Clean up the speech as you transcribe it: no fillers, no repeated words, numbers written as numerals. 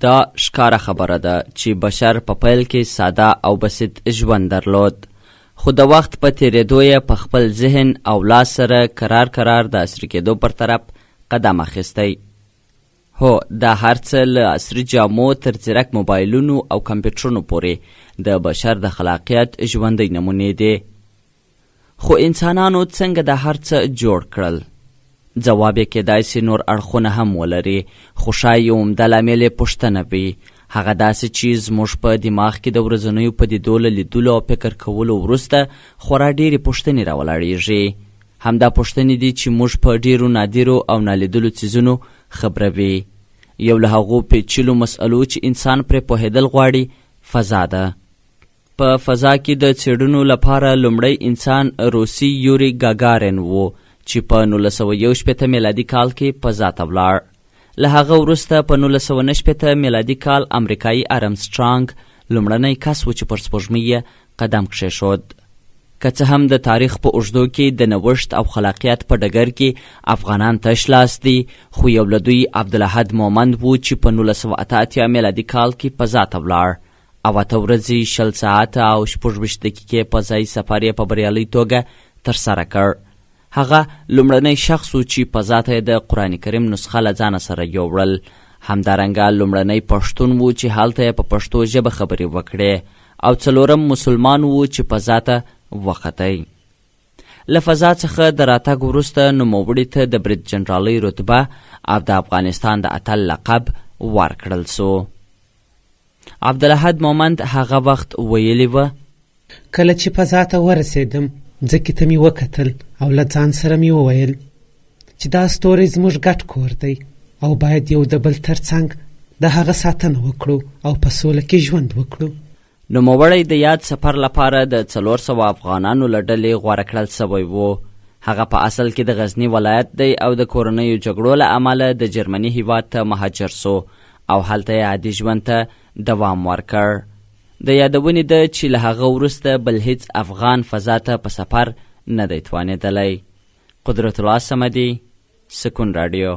دا ښکاره خبره ده چې بشر په پیل کې ساده او بسیط ژوند درلود، خو د وخت په تېرېدو یې په خپل ذهن او لاس سره کرار کرار د عصري کېدو پر طرف قدم اخیستی. هو، دا هر څه له عصري جامو تر ځیرک موبایلونو او کمپیوټرونو پورې د بشر د خلاقیت ژوندۍ نمونې دي. خو انسانانو څنګه دا هر څه جوړ کړل؟ ځواب یې کېدای شي نور اړخونه هم ولري، خو ښايي عمده لامل یې پوښتنه وي، هغه داسې چې زموږ په دماغ کې د ورځنیو پدیدو له لیدلو او فکر کولو وروسته خورا ډېرې پوښتنې راولاړېږي. همدا پوښتنې دي چې موږ په ډېرو نادرو او نالیدلو څیزونو خبروي. یو له هغو پېچلو مسئلو چې انسان پرې پوهېدل غواړي، فضا ده. په فضا کې د څېړنو لپاره لومړی انسان روسي یوري ګاګارین و چې په 1961 میلادي کال کې فضا ته ولاړ. له هغه وروسته په 1969 میلادي کال امریکایي ارمسټرانګ لومړنی کس و چې پر سپوږمۍ یې قدم کښېښود. که څه هم د تاریخ په اوږدو کې د نوښت او خلاقیت په ډګر کې افغانان تش لاس دي، خو یو له دوی عبدالاحد مومند و چې په 1988 میلادي کال کې فضا ته ولاړ او اته ورځې، 20 ساعته او 26 دقیقې فضايي سفر یې په بریالۍ توګه ترسره کړ. هغه لومړنی شخص و چې فضا ته یې د قرآن کریم نسخه له ځانه سره یووړل. همدارنګه لومړنی پښتون و چې هلته یې په پښتو ژبه خبرې وکړې او څلورم مسلمان و چې فضا ته وختی. له فضا څخه د راتګ وروسته نوموړي ته د برید جنرالۍ رتبه او د افغانستان د اتل لقب ورکړل سو. عبدالاحد مومند هغه وخت ویلي وه. کله چې فضا ته ورسېدم، ځمکې ته مې وکتل او له ځان سره مې وویل چې دا ستوری زموږ ګډ کور دی او باید یو د بل تر څنګ د هغه ساتنه وکړو او په سوله کې ژوند وکړو. نوموړی د یاد سفر لپاره د 400 افغانانو له ډلې غوره کړل شوی و. هغه په اصل کې د غزني ولایت دی او د کورنیو جګړو له امله د جرمني هیواد ته مهاجر سو او هلته یې عادي ژوند ته دوام ورکړ. د یادونې ده چې له هغه وروسته بل هیڅ افغان فضا ته په سفر نه دی توانېدلی. قدرت الله صمدي، سکون راډیو.